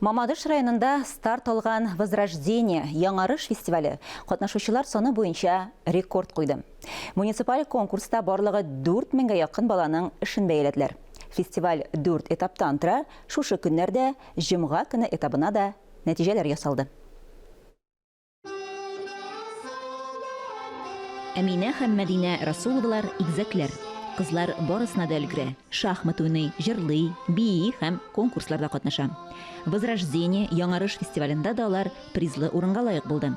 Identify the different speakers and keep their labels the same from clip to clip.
Speaker 1: Мамадыш районында старт алган Возрождение, Яңарыш фестивале катнашучылар саны буенча рекорд куйды. Муниципаль конкурста барлыгы 4 меңгә якын баланың эшен бәяләделәр. Фестиваль дүрт этаптан тора, шушы көннәрдә җомга көне этабына да нәтиҗәләр ясалды. Әминә һәм Мәдинә Расуловалар игезәкләр. Кызлар барысына да өлгерә, шахмат уйный, җырлый, бии һәм конкурсларда катнаша. Возрождение, Яңарыш фестивалендә дә алар призлы урынга лаек булды.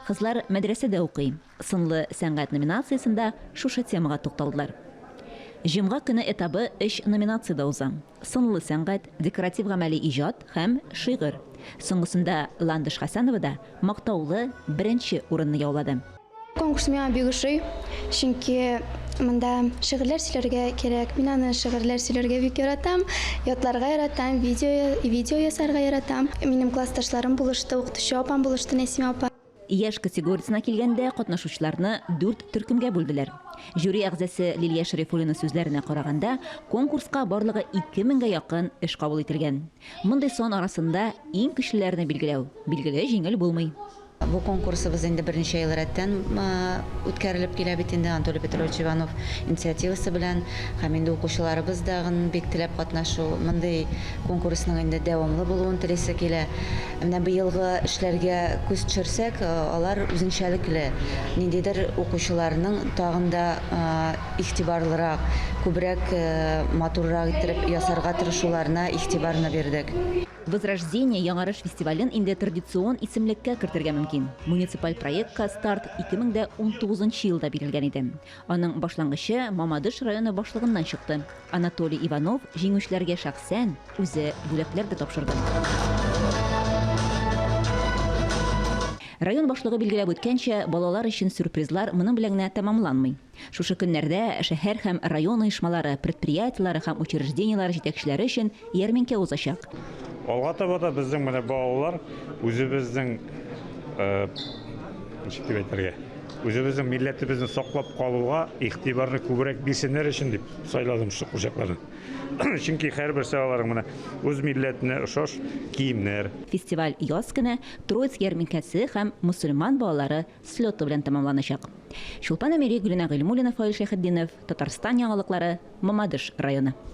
Speaker 1: Кызлар мәдрәсәдә укый. Сынлы сәнгать номинациясендә шушы темага тукталдылар. Җомга көне этабы өч номинациядә уза. Сынлы сәнгать, декоратив-гамәли иҗат һәм шигырь. Соңгысында Ландыш Хәсәнова да мактаулы беренче урынны яулады.
Speaker 2: Конкурс миңа бик ошый, чөнки монда шигырьләр сөйләргә кирәк. Мин аны шигырьләр сөйләргә бик яратам, ятларга яратам, видео, видео ясарга яратам. Минем классташларым булышты, укытучы апам булышты, Нәсимә апа.
Speaker 1: Яшь категориясенә килгәндә, катнашучыларны дүрт төркемгә бүлделәр. Жюри әгъзасы Лилия Шәрифуллина сүзләренә караганда, конкурска барлыгы 2 меңгә якын эш кабул ителгән. Мондый сан арасында иң көчлеләрне билгеләү, билгеле, җиңел булмый.
Speaker 3: Бу конкурсыбыз инде берничә ел рәттән үткәрелеп килә бит инде, Анатолий Петрович Иванов инициативасы белән һәм инде укучыларыбыз дагын бик теләп катнашу, мондый конкурсның инде дәвамлы булуын телисе килә. Менә быелгы эшләргә күз төшерсәк, алар үзенчәлекле, ниндидер укучыларның тагын да игътибарлырак, күбрәк матуррак иттереп ясарга тырышуларына игътибарны бирдек.
Speaker 1: Возрождение Яңарыш фестивален инде традицион исемлеккә кертергә мөмкин. Муниципаль проектка старт 2019 елда бирелгән иде. Аның башлангычы Мамадыш районы башлыгыннан чыкты. Анатолий Иванов җиңүчеләргә шәхсән үзе бүләкләр дә тапшырды. Район башлыгы билгеләп үткәнчә, балалар өчен сюрпризлар моның белән генә тәмамланмый. Шушы көннәрдә шәһәр һәм район оешмалары, предприятиеләре һәм учреждениеләре җитәкчеләре өчен ярминкә узачак.
Speaker 4: Алга таба да безнең менә балалар үзебезнең, ничек дип әйтергә, Үзебезнең милләтебезне саклап калуга игътибарны күбрәк бирсеннәр өчен дип сайладым шушы курчакларны. Чөнки һәрберсе аларның менә үз милләтенә ошаш киемнәр.
Speaker 1: Фестиваль яз көне Троицк ярминкәсе һәм мөселман балалары слеты белән тәмамланачак. Чулпан Әмири, Гөлинә Гыйльмуллина, Фаил Шәйхетдинов, Татарстан яңалыклары, Мамадыш районы.